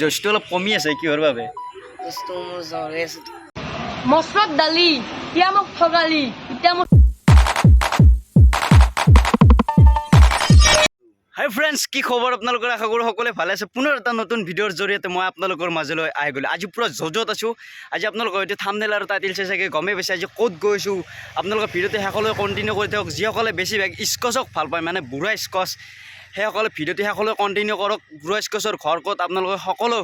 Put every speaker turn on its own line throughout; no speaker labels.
জোচটো অলপ কমি আছে, কিহৰ বাবে?
বস্তু মোৰ জ্বৰ হৈ আছে।
মচৰত দালি, এতিয়া মোক ঠগালি, এতিয়া মোক
হাই ফ্ৰেণ্ডছ, কি খবৰ আপোনালোকৰ? আশা কৰোঁ সকলোৱে ভালে আছে। পুনৰ এটা নতুন ভিডিঅ'ৰ জৰিয়তে মই আপোনালোকৰ মাজলৈ আহি গ'লোঁ। আজি পূৰা য'ত আছোঁ আজি, আপোনালোকৰ হয়তো থামনেল আৰু টাইটেল চাই চাগে গমেই পাইছে আজি ক'ত গৈছোঁ। আপোনালোকৰ ভিডিঅ'টো শেষলৈ কণ্টিনিউ কৰি থাকক। যিসকলে বেছিভাগ স্কচক ভাল পায়, মানে বুঢ়া স্কচ, সেইসকলে ভিডিঅ'টো শেষলৈ কণ্টিনিউ কৰক। বুঢ়া স্কচৰ ঘৰ ক'ত আপোনালোকে সকলো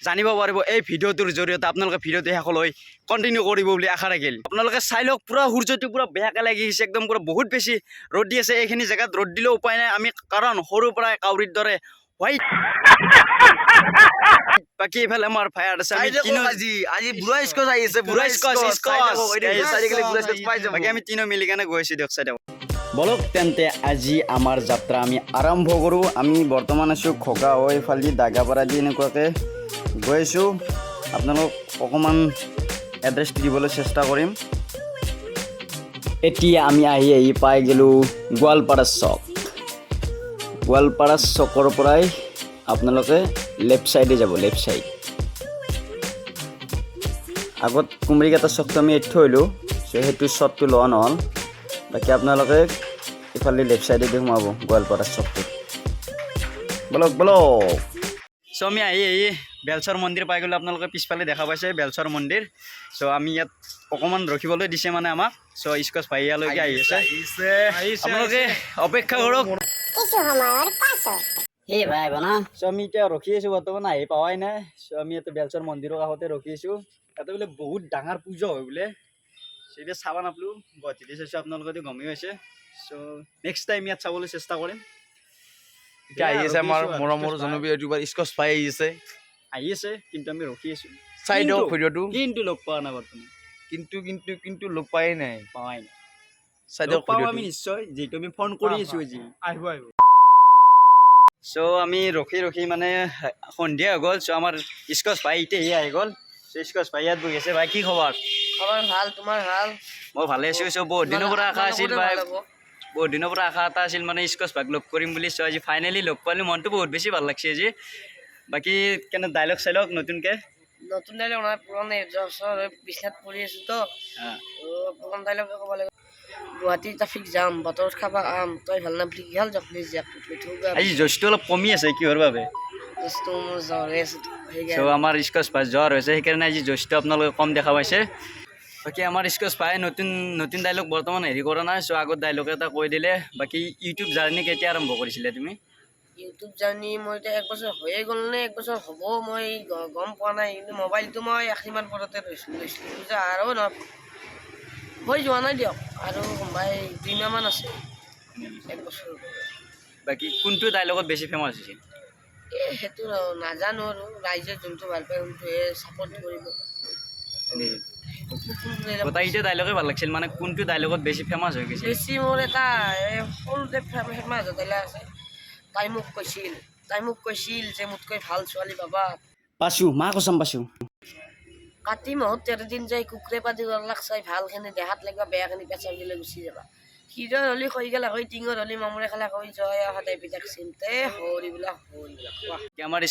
জানিব পাৰিব এই ভিডিঅ'টোৰ জৰিয়তে। আপোনালোকে ভিডিঅ'টো শেষলৈ কণ্টিনিউ কৰিব বুলি আশা ৰাখিল। আপোনালোকে চাই লওক, পূৰা সূৰ্যটো পূৰা বেয়াকৈ লাগি গৈছে, একদম পূৰা বহুত বেছি ৰ'দ দি আছে। এইখিনি জেগাত ৰ'দ দিলেও উপায় নাই আমি, কাৰণ সৰুৰ পৰাই কাউৰীৰ দৰে হোৱাইট। বাকী এইফালে আমাৰ ভাইয়াৰ আছে। আমি
আজি আজি বুঢ়া স্কচ আহিছে।
বুঢ়া স্কচ, স্কচ।
বুঢ়া স্কচ পাই যাব।
বাকী আমি তিনিও মিলি কেনে গৈ আছোঁ। দিয়ক, চাই থাকক। বলক তেন্তে, আজি আমাৰ যাত্ৰা আমি আৰম্ভ কৰোঁ। আমি বৰ্তমান আছোঁ খগা হৈ ফালি দাগাপাৰা দি এনেকুৱাকৈ গৈ আছোঁ। আপোনালোক অকণমান এড্ৰেছটো দিবলৈ চেষ্টা কৰিম। এতিয়া আমি আহি আহি পাই গ'লোঁ গোৱালপাৰা চক। গোৱালপাৰা চকৰ পৰাই আপোনালোকে লেফ্ট ছাইডে যাব, লেফ্ট ছাইড। আগত কুমৰিকাটা চকটো আমি এৰি থৈ আহিলোঁ, চ' সেইটো শ্বটটো লোৱা নহ'ল। বাকী আপোনালোকে ইফালে লেফ্ট ছাইডেদি সোমাব গোৱালপাৰা চকটোত। বলক বলক। চ' আমি আহি আহি বেলচৰ মন্দিৰ পাই গ'লোঁ। আপোনালোকে পিছফালে দেখা পাইছে বেলচৰ মন্দিৰ। চ' আমি ইয়াত অকণমান ৰখিবলৈ দিছে মানে আমাক। চ' স্কচ ভাই ইয়ালৈকে আহি আছে, আপোনালোকে অপেক্ষা কৰক।
এই ভাই বনা।
চ' আমি এতিয়া ৰখি আছোঁ, বৰ্তমান আহি পোৱাই নাই। চ' আমি ইয়াতে বেলচৰ মন্দিৰৰ কাষতে ৰখি আছোঁ। ইয়াতে বোলে বহুত ডাঙৰ পূজা হয় বোলে। চ' এতিয়া চাব নাপালোঁ, গুৱাহাটীতে চাইছোঁ, আপোনালোকেতো গমেই হৈছে। চ' নেক্সট টাইম ইয়াত চাবলৈ চেষ্টা কৰিম।
এতিয়া আহি আছে আমাৰ
ৰখি আছোঁ আৰু
মৰমৰ
স্কচ
জনপ্ৰিয় ইউটিউবাৰ স্কচ পাই আহি আছে।
আহি আছে, কিন্তু আমি ৰখি আছোঁ।
চাই দিয়ক
কিন্তু-
ভিডিঅ'টো।
কিন্তু লগ পোৱা নাই বৰ্তমান।
কিন্তু কিন্তু কিন্তু লগ পাই নাই।
পোৱাই নাই।
চাই
লগ
দিয়ক
পাওঁ
ভিডিঅ'টো।
আমি নিশ্চয়, যিহেতু আমি ফোন কৰি আছোঁ আজি।
আহিব, আহিব।
চ' আমি ৰখি ৰখি মানে সন্ধিয়া হৈ গ'ল। চ' আমাৰ স্কচ ভাই এতিয়াহে আহি গ'ল। চ' স্কচ ভাই ইয়াত বহি আছে। ভাই, কি খবৰ?
খবৰ ভাল, তোমাৰ ভাল?
মই ভালে আছোঁ। চ' বহুত দিনৰ পৰা আশা আছিল ভাই,
ভাল হ'ব।
বহুত দিনৰ পৰা আশা এটা আছিল মানে স্কচ ভাইক লগ কৰিম বুলি। চ' আজি ফাইনেলি লগ পালোঁ, মনটো বহুত বেছি ভাল লাগছে আজি। বাকী কেনে ডাইলগ চাইলগ নতুনকৈ?
নতুন ডাইলগ নহয়, পুৰণি। জ্বৰ চৰ হৈ বিছনাত পৰি আছো তো, পুৰণা ডাইলগে ক'ব লাগিব। গুৱাহাটী ট্ৰাফিক জাম, বতৰত খাবা আম, তই ভাল নাপালি কি হ'ল, জখলি জীয়াক।
আজি জোচটো অলপ কমি আছে, কিহৰ বাবে?
বস্তু মোৰ জ্বৰ হৈ আছে।
চ'
সেইকাৰণে।
আমাৰ স্কচ ভাই জ্বৰ হৈছে, সেইকাৰণে আজি জোচটো আপোনালোকে কম দেখা পাইছে। বাকী আমাৰ স্কচ ভাই নতুন নতুন ডাইলগ বৰ্তমান হেৰি কৰা নাই। চ' আগত ডাইলগ এটা কৈ দিলে। বাকী ইউটিউব জাৰ্ণি কেতিয়া আৰম্ভ কৰিছিলে তুমি?
ইউটিউব জাৰ্ণি মই এতিয়া এক বছৰ হৈয়ে গ'ল নে এক বছৰ হ'ব মই গম পোৱা নাই। কিন্তু মোবাইলটো মই আশীমান পৰতে লৈছিলোঁ। পূজা আৰু নহয়, হৈ যোৱা নাই দিয়ক, আৰু কোনোবাই 2 মাহমান আছে এক বছৰ।
বাকী কোনটো ডাইলগত বেছি ফেমাছ হৈছিল?
এই সেইটো নাজানো আৰু, ৰাইজে যোনটো ভাল পায় সোনটোহে ছাপৰ্ট কৰিব। কোনটো dialogue?
গোটেইকেইটা ডাইলগে ভাল লাগিছিল, মানে কোনটো ডাইলগত বেছি ফেমাছ হৈ গৈছিল?
বেছি মোৰ এটা এই সৰুতে ফেমাছ হোৱা আছে, তাই মোক কৈছিল যে মোতকৈ ভাল ছোৱালী পাবা।
পাইছোঁ, মা কচম পাইছোঁ।
কাতি মাহত 13 দিন যায় কুকুৰে পাতি গৰলাক চাই, ভালখিনি দেহাত লাগিব, বেয়াখিনি পেচাব দিলে গুচি যাবা। শিৰৰ হ'লি খৈ গেলা হৈ, টিঙৰ হ'লি মামৰে খেলা হৈ, জয় সদায় পিতাক চিন্তে হৰিবিলাক হৰিবিলাক বাহ।
আমাৰ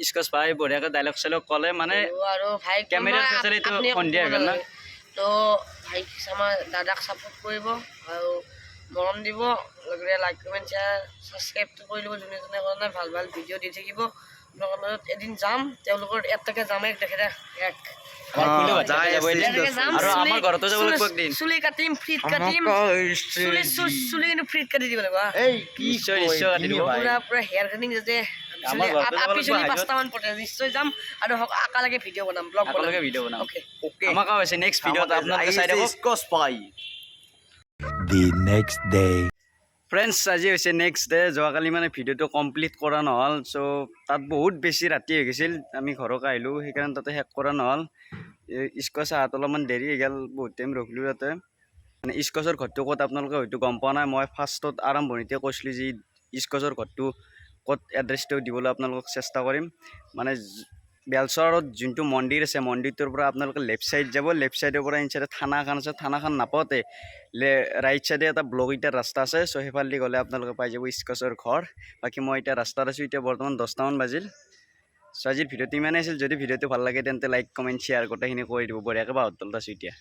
স্কচ ভাই বঢ়িয়াকৈ ডাইলগ চাইলগ ক'লে মানে।
আৰু ভাইক
কেমেৰাৰ ফেচালিটো সন্ধিয়া হৈ গ'ল না?
তো ভাইক, আমাৰ দাদাক ছাপোৰ্ট কৰিব আৰু মৰম দিব, লগতে লাইক, কমেণ্ট, শ্বেয়াৰ, ছাবস্ক্ৰাইবটো কৰি ল'ব যোনে যোনে কৰা নাই। ভাল ভাল ভিডিঅ' দি থাকিব আপোনালোকৰ মাজত। এদিন যাম তেওঁলোকৰ এটাকে যাম, এক তেখেতে এক
আমাৰ ফুলো ভাত
যাই
যাব
আছে।
এদিন।
এনেকে যাম।
আৰু আমাৰ ঘৰতো যাব লাগিব একদিন।
চুলি কাটিম, ফ্ৰীত কাটিম চুলি। চুলি কিন্তু ফ্ৰীত কাটি দিব লাগিব, হা।
এই কি
নিশ্চয়, নিশ্চয় কাটি দিব।
পুৰা পুৰা হেয়াৰ কাটিং যাতে
আমাৰ ঘৰতো যাব
আপি
লাগিব
চুলি
হাইজত।
পাঁচটামান পতে নিশ্চয় যাম আৰু একেলগে ভিডিঅ' বনাম, ব্লগ বনাম।
একেলগে ভিডিঅ' বনাম।
অ'কে।
ওকে।
আমাক হৈছে নেক্সট ভিডিঅ'ত আপোনালোকে চাই থাকক।
স্কচ পাই।
The next day.
Friends, আজি হৈছে নেক্সট ডে। যোৱাকালি মানে ভিডিঅ'টো কমপ্লিট কৰা নহ'ল। চ' তাত বহুত বেছি ৰাতি হৈ গৈছিল, আমি ঘৰত আহিলোঁ, সেইকাৰণে তাতে শেষ কৰা নহ'ল। স্কচ অহাত অলপমান দেৰি হৈ গ'ল, বহুত টাইম ৰখিলোঁ তাতে। মানে স্কচৰ ঘৰটো ক'ত আপোনালোকে হয়তো গম পোৱা নাই। মই ফাৰ্ষ্টত আৰম্ভণিতে কৈছিলোঁ যে স্কচৰ ঘৰটো ক'ত, এড্ৰেছটো দিবলৈ আপোনালোকক চেষ্টা কৰিম। মানে বেলচৰত যোনটো মন্দিৰ আছে, মন্দিৰটোৰ পৰা আপোনালোকে লেফ্ট ছাইড যাব। লেফ্ট ছাইডৰ পৰা ইন চাইডে থানা এখন আছে। থানাখন নাপাওঁতে ৰাইট ছাইডে এটা ব্লক ইটাৰ ৰাস্তা আছে। চ' সেইফালেদি গ'লে আপোনালোকে পাই যাব স্কচৰ ঘৰ। বাকী মই এতিয়া ৰাস্তাত আছোঁ। এতিয়া বৰ্তমান 10টামান বাজিল। চ' আজিৰ ভিডিঅ'টো ইমানেই আছিল। যদি ভিডিঅ'টো ভাল লাগে, তেন্তে লাইক, কমেণ্ট, শ্বেয়াৰ গোটেইখিনি কৰি দিব। বঢ়িয়াকৈ বাঁহৰ তলত আছোঁ এতিয়া।